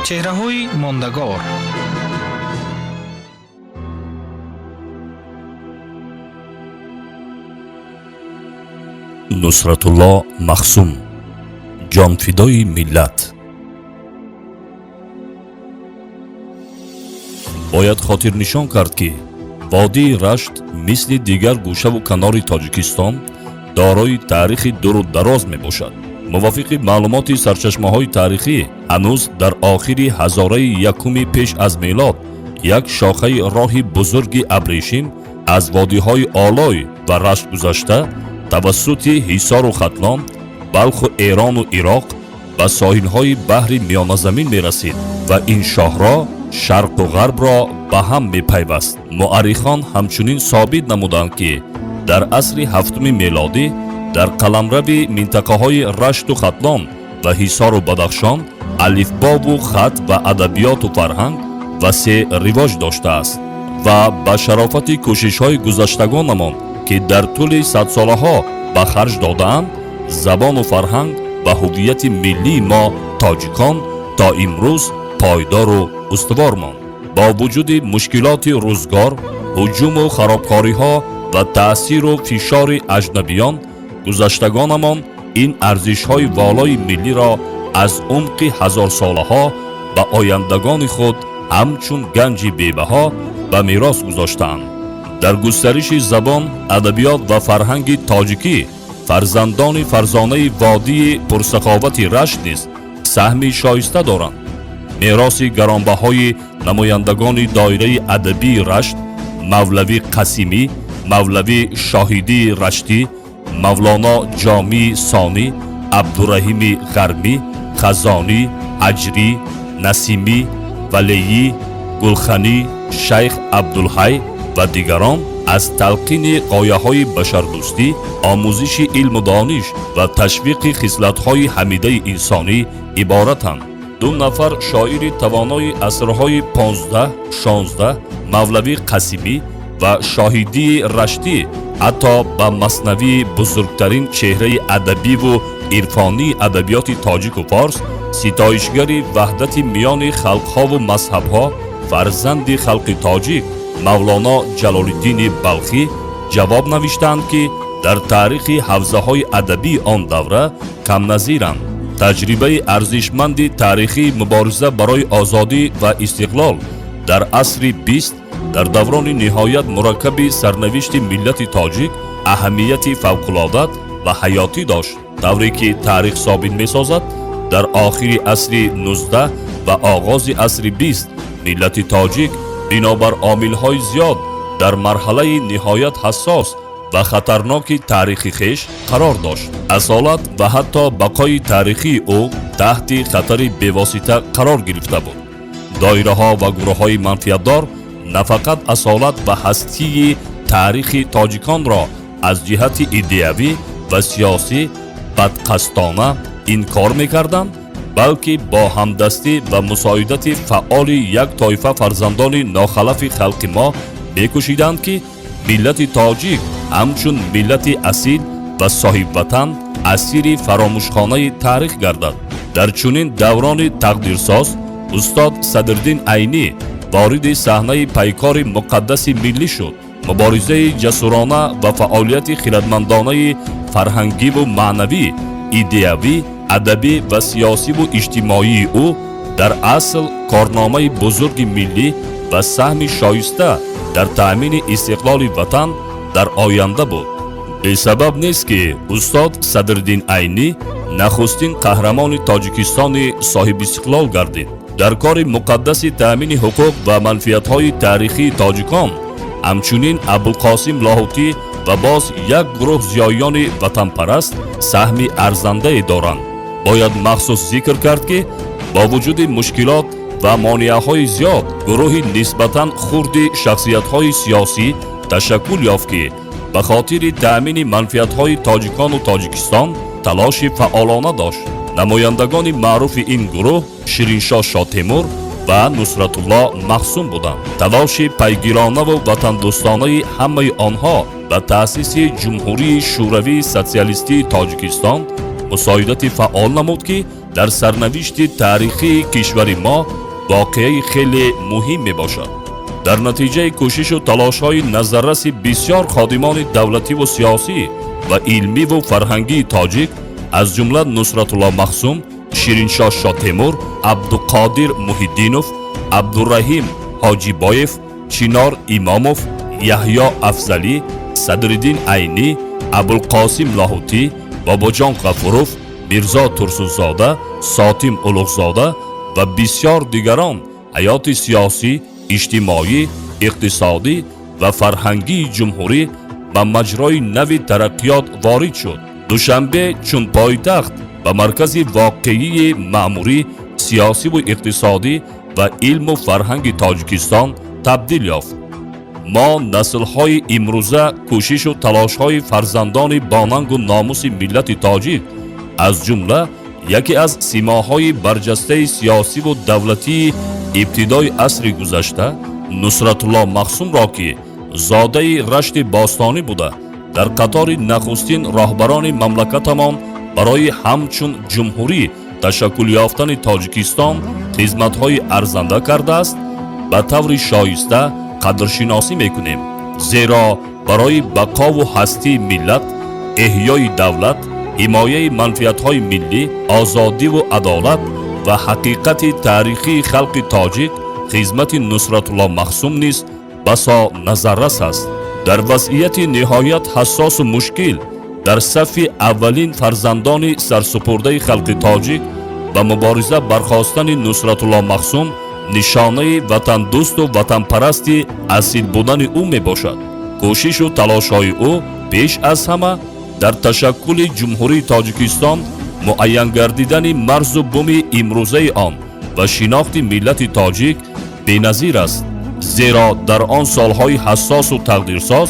Чеҳраҳои мондагор. Нусратулло Махсум, ҷонфидои миллат. Бояд хотирнишон кард, ки водии Рашт мисли дигар гӯшаву канори Тоҷикистон дорои таърихи дуру дароз мебошад. Мувофиқи маълумоти сарчашмаҳои таърихӣ, ҳанӯз дар охири ҳазораи якуми пеш аз мелод як шохаи роҳи бузурги абрешим аз водиҳои Олой ва Рашт гузашта, тавассути Ҳисору Хатлон, Балху, Эрону Ироқ ба соҳилҳои баҳри Миёназамин мерасид ва ин шоҳроҳ шарқу ғарбро ба ҳам мепайваст. Муаррихон ҳамчунин собит намуданд, ки дар асри ҳафтуми мелодӣ дар қаламрави минтақаҳои Рашту Хатлон ва Ҳисору Бадахшон алифбову хат ва адабиёту фарҳанг васеъ ривоҷ доштааст ва ба шарофати кӯшишҳои гузаштагонамон, ки дар тӯли садсолаҳо ба харҷ додаанд, забону фарҳанг ва ҳуввияти миллии мо, тоҷикон, то имрӯз пойдору устувор монд. Бо вуҷуди мушкилоти рӯзгор, ҳуҷуму харобкориҳо ва таъсиру фишори аҷнабиён, гузаштагонамон ин арзишҳои волои миллиро аз умқи ҳазорсолаҳо ба ояндагони худ ҳамчун ганҷи бебаҳо ба мерос гузоштаанд. Дар густариши забон, адабиёт ва фарҳанги тоҷикӣ фарзандони фарзонаи водии пурсаховати Рашт низ саҳми шоиста доранд. Мероси гаронбаҳои намояндагони доираи адабии Рашт Мавлавӣ Қасимӣ, Мавлавӣ Шоҳидии Раштӣ, Мавлоно Ҷомии Сонӣ, Абдураҳими Ғармӣ, Хазонӣ, Ҳаҷрӣ, Насимӣ, Валеӣ, Гулханӣ, Шайх Абдулҳай ва дигарон аз талқини ғояҳои башардӯстӣ, омӯзиши илму дониш ва ташвиқи хислатҳои ҳамидаи инсонӣ иборатанд. Ду нафар шоири тавонои асрҳои 15, 16, Мавлавӣ Қасимӣ ва Шоҳидии Раштӣ, ҳатто ба маснавии бузургтарин чеҳраи адабиву ирфонии адабиёти тоҷику форс, ситоишгари ваҳдати миёни халқҳову мазҳабҳо, фарзанди халқи тоҷик Мавлоно Ҷалолиддини Балхӣ ҷавоб навиштаанд, ки дар таърихи ҳавзаҳои адабии он давра камназиранд. Таҷрибаи арзишманди таърихии мубориза барои озодӣ ва истиқлол дар асри 20, дар даврони ниҳоят мураккаби сарнавишти миллати тоҷик, аҳамияти фавқулода ва ҳаётӣ дошт. Тавре ки таърих собит месозад, дар охири асри 19 ва оғози асри 20 миллати тоҷик бинобар омилҳои зиёд дар марҳалаи ниҳоят ҳассос ва хатарноки таърихи хеш қарор дошт. Асолат ва ҳатто бақои таърихии ӯ таҳти хатари бевосита қарор гирифта буд. Доираҳо ва гурӯҳҳои манфиатдор на фақат асолат ва ҳастии таърихи тоҷиконро аз ҷиҳати идеявӣ ва сиёсӣ бадқасдона инкор мекарданд, балки бо ҳамдастӣ ва мусоидати фаъоли як тоифа фарзандони нохалафи халқи мо мекӯшиданд, ки миллати тоҷик ҳамчун миллати асил ва соҳибватан асири фаромӯшхонаи таърих гардад. Дар чунин даврони тақдирсоз устод Садриддин Айнӣ вориди саҳнаи пайкори муқаддаси миллӣ шуд. Муборизаи ҷасурона ва фаъолияти хирадмандонаи фарҳангиву маънавӣ, идеявӣ, адабӣ ва сиёсиву иҷтимоии ӯ дар асл корномаи бузурги миллӣ ва саҳми шоиста дар таъмини истиқлоли ватан дар оянда буд. Бесабаб нест, ки устод Садриддин Айнӣ нахустин қаҳрамони Тоҷикистони соҳибистиқлол гардид. Дар кори муқаддаси таъмини ҳуқуқ ва манфиатҳои таърихии тоҷикон ҳамчунин Абулқосим Лоҳутӣ ва боз як гурӯҳ зиёиёни ватанпараст саҳми арзандае доранд. Бояд махсус зикр кард, ки бо вуҷуди мушкилот ва монеаҳои зиёд гурӯҳи нисбатан хурди шахсиятҳои сиёсӣ ташаккул ёфт, ки ба хотири таъмини манфиатҳои тоҷикону Тоҷикистон талоши фаъолона дошт. Намояндагони маъруфи ин гурӯҳ Шириншоҳ Шотемур ва Нусратулло Махсум буданд. Талоши пайгиронаву ватандӯстонаи ҳамаи онҳо ба таъсиси Ҷумҳурии Шӯравии Социалистии Тоҷикистон мусоидати фаъол намуд, ки Дар сарнавишти таърихии кишвари мо воқеаи хеле муҳим мебошад. Дар натиҷаи кӯшишу талошҳои назарраси бисёр ходимони давлативу сиёсӣ ва илмиву фарҳангии тоҷик, аз ҷумла Нусратулло Махсум, Шириншоҳ Шотемур, Абдуқодир Муҳиддинов, Абдураҳим Ҳоҷибоев, Чинор Имомов, Яҳьё Афзалӣ, Садриддин Айнӣ, Абулқосим Лоҳутӣ, Бобоҷон Ғафуров, Мирзо Турсунзода, Сотим Улуғзода ва бисёр дигарон, ҳаёти сиёсӣ, иҷтимоӣ, иқтисодӣ ва фарҳангии ҷумҳурӣ ба маҷрои нави тараққиёт ворид шуд. Душанбе чун пойтахт ба маркази воқеии маъмурӣ, сиёсиву иқтисодӣ ва илму фарҳанги Тоҷикистон табдил ёфт. Мо, наслҳои имрӯза, кӯшишу талошҳои фарзандони бонангу номуси миллати тоҷик, аз ҷумла яке аз симоҳои барҷастаи сиёсиву давлатии ибтидои асри гузашта, Нусратулло Махсумро, ки зодаи Рашти бостонӣ буда, дар қатори нахустин роҳбарони мамлакатамон барои ҳамчун ҷумҳурӣ ташаккул ёфтани Тоҷикистон хизматҳои арзанда кардааст, ба таври шоиста қадршиносӣ мекунем, зеро барои бақову ҳастии миллат, эҳёи давлат, ҳимояи манфиатҳои миллӣ, озодиву адолат ва ҳақиқати таърихии халқи тоҷик хизмати Нусратулло Махсум низ басо назаррас аст. Дар вазъияти ниҳоят ҳассосу мушкил дар сафи аввалин фарзандони сарсупурдаи халқи тоҷик ба мубориза бархостани Нусратулло Махсум нишонаи ватандӯсту ватанпарасти асил будани ӯ мебошад. Кӯшишу талошҳои ӯ пеш аз ҳама дар ташаккули Ҷумҳурии Тоҷикистон, муайян гардидани марзу буми имрӯзаи он ва шинохти миллати тоҷик беназир аст, зеро дар он солҳои ҳассосу тақдирсоз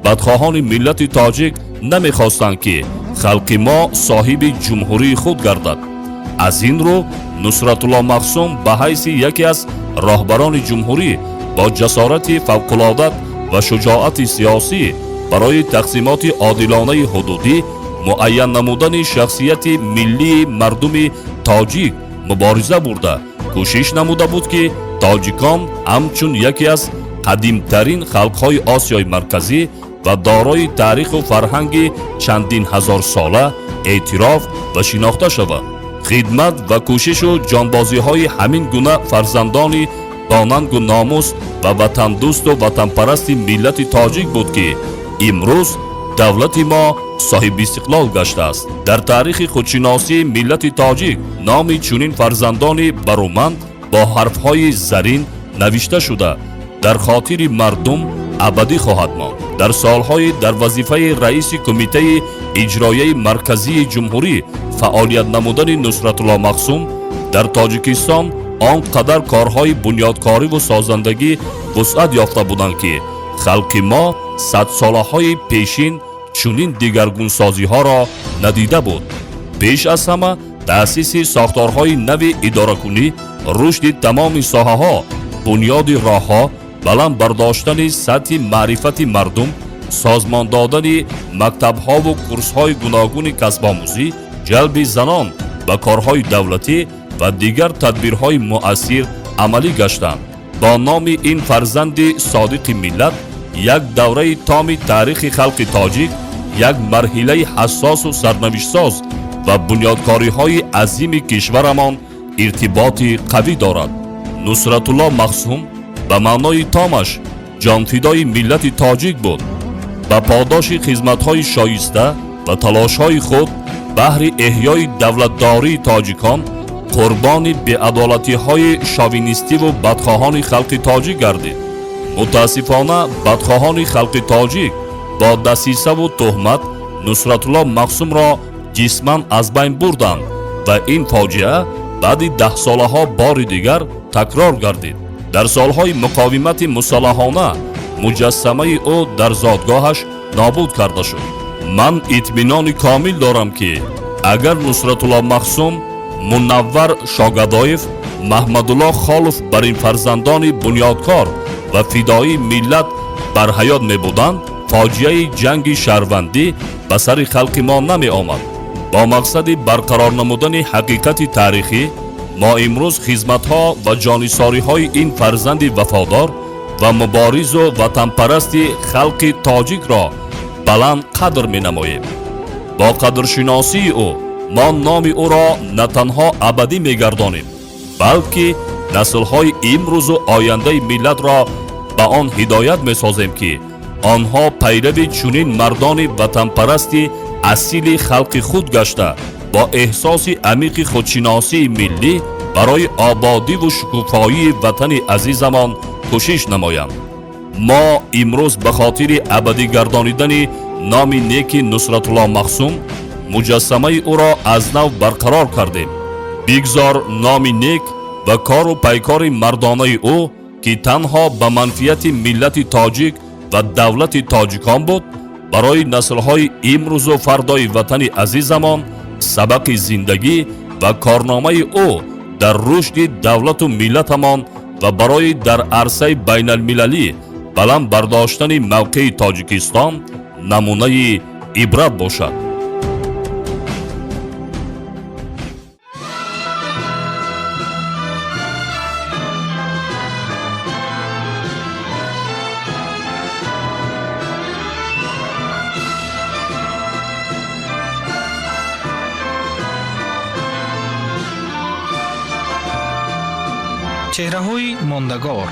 бадхоҳони миллати тоҷик намехостанд, ки халқи мо соҳиби ҷумҳурии худ гардад. Аз ин рӯ Нусратулло Махсум ба ҳайси яке аз роҳбарони ҷумҳурӣ бо ҷасорати фавқулода ва шуҷоати сиёсӣ барои тақсимоти одилонаи ҳудудӣ, муайян намудани шахсияти миллии мардуми тоҷик мубориза бурда, кӯшиш намуда буд, ки тоҷикон ҳамчун яке аз қадимтарин халқҳои Осиёи Марказӣ ва дорои таъриху фарҳанги чандин ҳазорсола эътироф ва шинохта шавад. Хидмат ва кӯшишу ҷонбозиҳои ҳамин гуна фарзандони бонангу номус ва ватандӯсту ватанпарасти миллати тоҷик буд, ки имрӯз давлати мо соҳибистиқлол гаштааст. Дар таърихи худшиносии миллати тоҷик номи чунин фарзандони баруманд бо ҳарфҳои зарин навишта шуда, дар хотири мардум абадӣ хоҳад монд. Дар солҳои дар вазифаи раиси Кумитаи иҷроияи марказии ҷумҳурӣ фаъолият намудани Нусратулло Махсум дар Тоҷикистон он қадар корҳои бунёдкориву созандагӣ вусъат ёфта буданд, ки халқи мо садсолаҳои пешин чунин дигаргунсозиҳоро надида буд. Пеш аз ҳама таъсиси сохторҳои нави идоракунӣ, рушди тамоми соҳаҳо, бунёди роҳҳо, баланд бардоштани сатҳи маърифати мардум, созмон додани мактабҳову курсҳои гуногуни касбомӯзӣ, ҷалби занон ба корҳои давлатӣ ва дигар тадбирҳои муассир амалӣ гаштанд. Бо номи ин фарзанди содиқи миллат як давраи томи таърихи халқи тоҷик, як марҳилаи ҳассосу сарнавиштсоз ва бунёдкориҳои азими кишварамон иртиботи қавӣ дорад. Нусратулло Махсум ба маънои томаш ҷонфидои миллати тоҷик буд. Ба подоши хизматҳои шоиста ва талошҳои худ баҳри эҳёи давлатдории тоҷикон қурбони беадолатиҳои шовинистиву бадхоҳони халқи тоҷик гардид. Мутаассифона, бадхоҳони халқи тоҷик бо дасисаву туҳмат Нусратулло Махсумро ҷисман аз байн бурданд ва ин фоҷиа баъди даҳсолаҳо бори дигар такрор гардид. Дар солҳои муқовимати мусаллаҳона муҷассамаи ӯ дар зодгоҳаш нобуд карда шуд. Ман итминони комил дорам, ки агар Нусратулло Махсум, Мунаввар Шогадоев, Маҳмадулло Холов бар ин фарзандони бунёдкор ва фидоии миллат бар ҳаёт мебуданд, фоҷиаи ҷанги шаҳрвандӣ ба сари халқи мо намеомад. Бо мақсади барқарор намудани ҳақиқати таърихӣ мо имрӯз хизматҳо ва ҷонисориҳои ин фарзанди вафодор ва муборизу ватанпарасти халқи тоҷикро баланд қадр менамоем. Бо қадршиносии ӯ мо номи ӯро на танҳо абадӣ мегардонем, балки наслҳои имрӯзу ояндаи миллатро ба он ҳидоят месозем, ки онҳо пайрави чунин мардони ватанпарасти асили халқи худ гашта, бо эҳсоси амиқи худшиносии миллӣ барои ободиву шукуфоии ватани азизамон кӯшиш намоянд. Мо имрӯз ба хотири абадӣ гардонидани номи неки Нусратулло Махсум муҷассамаи ӯро аз нав барқарор кардем. Бигзор номи нек ва кору пайкори мардонаи ӯ, ки танҳо ба манфиати миллати тоҷик ва давлати тоҷикон буд, барои наслҳои имрӯзу фардои ватани азизамон сабақи зиндагӣ ва корномаи ӯ дар рушди давлату миллатамон ва барои дар арсаи байналмилалӣ баланд бардоштани мавқеи Тоҷикистон намунаи ибрат бошад. Чеҳраҳои мондагор.